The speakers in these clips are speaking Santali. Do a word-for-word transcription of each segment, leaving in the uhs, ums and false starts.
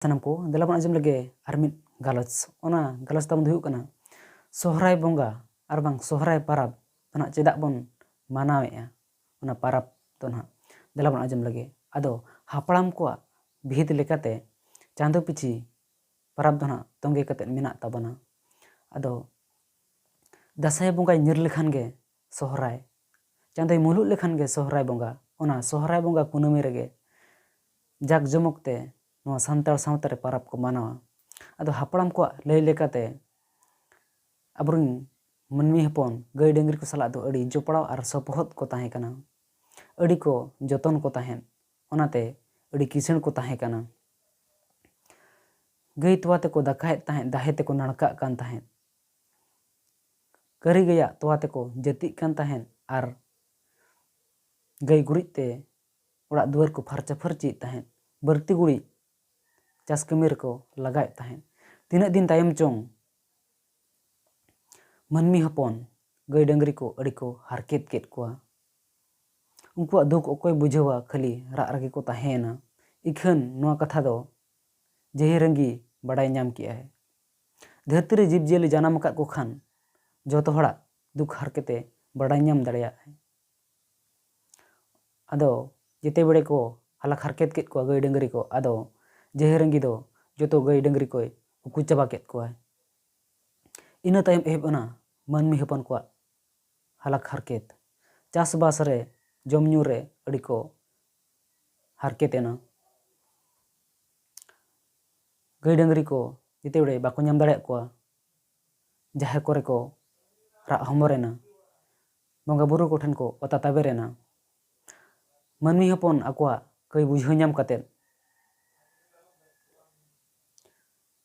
ᱥᱟᱱᱟᱢ ᱠᱚ ᱫᱮᱞᱟ ᱵᱚᱱ ᱟᱸᱡᱚᱢ ᱞᱮᱜᱮ ᱟᱨ ᱢᱤᱫ ᱜᱟᱞᱚᱪ᱾ ᱚᱱᱟ ᱜᱟᱞᱚᱪ ᱛᱟᱵᱚᱱ ᱫᱚ ᱦᱩᱭᱩᱜ ᱠᱟᱱᱟ ᱥᱚᱦᱨᱟᱭ ᱵᱚᱸᱜᱟ ᱟᱨ ᱵᱟᱝ ᱥᱚᱦᱨᱟᱭ ᱯᱟᱨᱟᱵᱽ ᱫᱚ ᱱᱟᱦᱟᱜ ᱪᱮᱫᱟᱜ ᱵᱚᱱ ᱢᱟᱱᱟᱣᱮᱫᱼᱟ, ᱚᱱᱟ ᱯᱟᱨᱟᱵᱽ ᱫᱚ ᱱᱟᱦᱟᱜ ᱫᱮᱞᱟ ᱵᱚᱱ ᱟᱸᱡᱚᱢ ᱞᱮᱜᱮ᱾ ᱟᱫᱚ ᱦᱟᱯᱲᱟᱢ ᱠᱚᱣᱟᱜ ᱵᱷᱤᱛ ᱞᱮᱠᱟᱛᱮ ᱪᱟᱸᱫᱚ ᱯᱤᱪᱷᱤ ᱯᱟᱨᱟᱵᱽ ᱫᱚ ᱱᱟᱦᱟᱜ ᱛᱚᱸᱜᱮ ᱠᱟᱛᱮᱫ ᱢᱮᱱᱟᱜ ᱛᱟᱵᱚᱱᱟ᱾ ᱟᱫᱚ ᱫᱟᱸᱥᱟᱭ ᱵᱚᱸᱜᱟᱭ ᱧᱤᱨ ᱞᱮᱠᱷᱟᱱ ᱜᱮ ᱥᱚᱦᱨᱟᱭ, ᱪᱟᱸᱫᱚᱭ ᱢᱩᱞᱩᱜ ᱞᱮᱠᱷᱟᱱ ᱜᱮ ᱥᱚᱦᱨᱟᱭ ᱵᱚᱸᱜᱟ᱾ ᱚᱱᱟ ᱥᱚᱦᱨᱟᱭ ᱵᱚᱸᱜᱟ ᱠᱩᱱᱟᱹᱢᱤ ᱨᱮᱜᱮ ᱡᱟᱠ ᱡᱚᱢᱚᱠ ᱛᱮ ᱱᱚᱣᱟ ᱥᱟᱱᱛᱟᱲ ᱥᱟᱶᱛᱟ ᱨᱮ ᱯᱟᱨᱟᱵᱽ ᱠᱚ ᱢᱟᱱᱟᱣᱟ᱾ ᱟᱫᱚ ᱦᱟᱯᱲᱟᱢ ᱠᱚᱣᱟᱜ ᱞᱟᱹᱭ ᱞᱮᱠᱟᱛᱮ ᱟᱵᱚᱨᱮᱱ ᱢᱟᱹᱱᱢᱤ ᱦᱚᱯᱚᱱ ᱜᱟᱹᱭ ᱰᱟᱹᱝᱨᱤ ᱠᱚ ᱥᱟᱞᱟᱜ ᱫᱚ ᱟᱹᱰᱤ ᱡᱚᱯᱲᱟᱣ ᱟᱨ ᱥᱚᱯᱚᱦᱚᱫ ᱠᱚ ᱛᱟᱦᱮᱸ ᱠᱟᱱᱟ, ᱟᱹᱰᱤ ᱠᱚ ᱡᱚᱛᱚᱱ ᱠᱚ ᱛᱟᱦᱮᱸᱫ, ᱚᱱᱟᱛᱮ ᱟᱹᱰᱤ ᱠᱤᱥᱟᱹᱬ ᱠᱚ ᱛᱟᱦᱮᱸ ᱠᱟᱱᱟ᱾ ᱜᱟᱹᱭ ᱛᱚᱣᱟ ᱛᱮᱠᱚ ᱫᱟᱠᱟᱭᱮᱫ ᱛᱟᱦᱮᱸᱫ, ᱫᱟᱦᱮ ᱛᱮᱠᱚ ᱱᱟᱲᱠᱟᱜ ᱠᱟᱱ ᱛᱟᱦᱮᱸᱫ, ᱠᱟᱹᱨᱤ ᱜᱟᱹᱭᱟᱜ ᱛᱚᱣᱟ ᱛᱮᱠᱚ ᱡᱟᱹᱛᱤᱜ ᱠᱟᱱ ᱛᱟᱦᱮᱸᱫ ᱟᱨ ᱜᱟᱹᱭ ᱜᱩᱨᱤᱡ ᱛᱮ ᱚᱲᱟᱜ ᱫᱩᱣᱟᱹᱨ ᱠᱚ ᱯᱷᱟᱨᱪᱟ ᱯᱷᱟᱹᱨᱪᱤᱭᱮᱫ ᱛᱟᱦᱮᱸᱫ᱾ ᱵᱟᱹᱲᱛᱤ ᱜᱩᱨᱤᱡ ᱪᱟᱥ ᱠᱟᱹᱢᱤ ᱨᱮᱠᱚ ᱞᱟᱜᱟᱣᱮᱫ ᱛᱟᱦᱮᱸᱫ᱾ ᱛᱤᱱᱟᱹᱜ ᱫᱤᱱ ᱛᱟᱭᱚᱢ ᱪᱚᱝ ᱢᱟᱹᱱᱢᱤ ᱦᱚᱯᱚᱱ ᱜᱟᱹᱭ ᱰᱟᱹᱝᱨᱤ ᱠᱚ ᱟᱹᱰᱤ ᱠᱚ ᱦᱟᱨᱠᱮᱛ ᱠᱮᱫ ᱠᱚᱣᱟ᱾ ᱩᱱᱠᱩᱣᱟᱜ ᱫᱩᱠ ᱚᱠᱚᱭ ᱵᱩᱡᱷᱟᱹᱣᱟ, ᱠᱷᱟᱹᱞᱤ ᱨᱟᱜ ᱨᱮᱜᱮ ᱠᱚ ᱛᱟᱦᱮᱸᱭᱮᱱᱟ᱾ ᱤᱠᱷᱟᱹᱱ ᱱᱚᱣᱟ ᱠᱟᱛᱷᱟ ᱫᱚ ᱡᱟᱹᱦᱤ ᱨᱟᱹᱝᱜᱤ ᱵᱟᱰᱟᱭ ᱧᱟᱢ ᱠᱮᱜᱼᱟᱭ᱾ ᱫᱷᱟᱹᱨᱛᱤ ᱨᱮ ᱡᱤᱵᱽᱼᱡᱤᱭᱟᱹᱞᱤ ᱡᱟᱱᱟᱢ ᱟᱠᱟᱫ ᱠᱚ ᱠᱷᱟᱱ ᱡᱚᱛᱚ ᱦᱚᱲᱟᱜ ᱫᱩᱠ ᱦᱟᱨᱠᱮᱛᱮ ᱵᱟᱰᱟᱭ ᱧᱟᱢ ᱫᱟᱲᱮᱭᱟᱜᱼᱟᱭ᱾ ᱟᱫᱚ ᱡᱮᱛᱮ ᱵᱮᱲᱮ ᱠᱚ ᱦᱟᱞᱟᱠ ᱦᱟᱨᱠᱮᱛ ᱠᱮᱫ ᱠᱚᱣᱟ ᱜᱟᱹᱭ ᱰᱟᱹᱝᱨᱤ ᱠᱚ, ᱟᱫᱚ ᱡᱟᱹᱦᱤ ᱨᱟᱹᱝᱜᱤ ᱫᱚ ᱡᱚᱛᱚ ᱜᱟᱹᱭ ᱰᱟᱹᱝᱨᱤ ᱠᱚᱭ ᱩᱠᱩ ᱪᱟᱵᱟ ᱠᱮᱫ ᱠᱚᱣᱟᱭ᱾ ᱤᱱᱟᱹ ᱛᱟᱭᱚᱢ ᱮᱦᱚᱵ ᱮᱱᱟ ᱢᱟᱹᱱᱢᱤ ᱦᱚᱯᱚᱱ ᱠᱚᱣᱟᱜ ᱦᱟᱞᱟᱠ ᱦᱟᱨᱠᱮᱛ᱾ ᱪᱟᱥᱵᱟᱥ ᱨᱮ, ᱡᱚᱢ ᱧᱩ ᱨᱮ ᱟᱹᱰᱤ ᱠᱚ ᱦᱟᱨᱠᱮᱛ ᱮᱱᱟ᱾ ᱜᱟᱹᱭ ᱰᱟᱹᱝᱨᱤ ᱠᱚ ᱡᱮᱛᱮ ᱵᱮᱲᱮ ᱵᱟᱠᱚ ᱧᱟᱢ ᱫᱟᱲᱮᱭᱟᱜ ᱠᱚᱣᱟ, ᱡᱟᱦᱮᱨ ᱠᱚᱨᱮ ᱠᱚ ᱨᱟᱜ ᱦᱚᱢᱚᱨ ᱮᱱᱟ, ᱵᱚᱸᱜᱟ ᱵᱩᱨᱩ ᱠᱚᱴᱷᱮᱱ ᱠᱚ ᱚᱛᱟ ᱛᱟᱵᱮᱨ ᱮᱱᱟ᱾ ᱢᱟᱹᱱᱢᱤ ᱦᱚᱯᱚᱱ ᱟᱠᱚᱣᱟᱜ ᱠᱟᱹᱭ ᱵᱩᱡᱷᱟᱹᱣ ᱧᱟᱢ ᱠᱟᱛᱮᱫ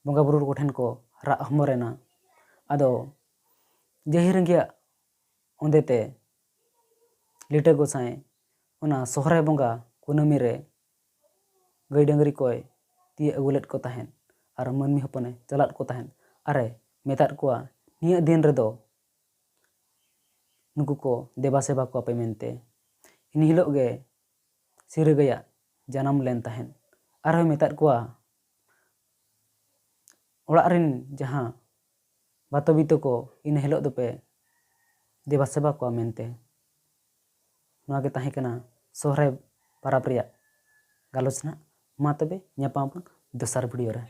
ᱵᱚᱸᱜᱟ ᱵᱩᱨᱩ ᱠᱚᱴᱷᱮᱱ ᱠᱚ ᱨᱟᱜ ᱦᱚᱢᱚᱨ ᱮᱱᱟ᱾ ᱟᱫᱚ ᱡᱟᱹᱦᱤ ᱨᱟᱹᱝᱜᱤᱭᱟᱜ ᱚᱸᱫᱮ ᱛᱮ ᱞᱤᱴᱟᱹ ᱜᱚᱸᱥᱟᱭ ᱚᱱᱟ ᱥᱚᱦᱨᱟᱭ ᱵᱚᱸᱜᱟ ᱠᱩᱱᱟᱹᱢᱤ ᱨᱮ ᱜᱟᱹᱭ ᱰᱟᱹᱝᱨᱤ ᱠᱚᱭ ᱛᱤᱭᱟᱹᱜ ᱟᱹᱜᱩ ᱞᱮᱫ ᱠᱚ ᱛᱟᱦᱮᱸᱫ ᱟᱨ ᱢᱟᱹᱱᱢᱤ ᱦᱚᱯᱚᱱᱮ ᱪᱟᱞᱟᱫ ᱠᱚ ᱛᱟᱦᱮᱸᱫ ᱟᱨᱮ ᱢᱮᱛᱟᱫ ᱠᱚᱣᱟ, ᱱᱤᱭᱟᱹ ᱫᱤᱱ ᱨᱮᱫᱚ ᱱᱩᱠᱩ ᱠᱚ ᱫᱮᱵᱟ ᱥᱮᱵᱟ ᱠᱚᱣᱟ ᱯᱮ ᱢᱮᱱᱛᱮ᱾ ᱤᱱᱟᱹ ᱦᱤᱞᱳᱜ ᱜᱮ ᱥᱤᱨᱟᱹ ᱜᱟᱹᱭᱟᱜ ᱡᱟᱱᱟᱢ ᱞᱮᱱ ᱛᱟᱦᱮᱸᱫ᱾ ᱟᱨᱦᱚᱸᱭ ᱢᱮᱛᱟᱫ ᱠᱚᱣᱟ, ᱚᱲᱟᱜ ᱨᱮᱱ ᱡᱟᱦᱟᱸ ᱵᱟᱛᱚ ᱵᱤᱛᱚ ᱠᱚ ᱤᱱᱟᱹ ᱦᱤᱞᱳᱜ ᱫᱚᱯᱮ ᱫᱮᱵᱟ ᱥᱮᱵᱟ ᱠᱚᱣᱟ ᱢᱮᱱᱛᱮ᱾ ᱱᱚᱣᱟ ᱜᱮ ᱛᱟᱦᱮᱸ ᱠᱟᱱᱟ ᱥᱚᱦᱨᱟᱭ ᱯᱟᱨᱟᱵᱽ ᱨᱮᱭᱟᱜ ᱜᱟᱞᱚᱪ ᱱᱟᱜ᱾ ᱢᱟ ᱛᱚᱵᱮ ᱧᱟᱯᱟᱢ ᱟᱵᱚᱱ ᱫᱚᱥᱟᱨ ᱵᱷᱤᱰᱤᱭᱳ ᱨᱮ᱾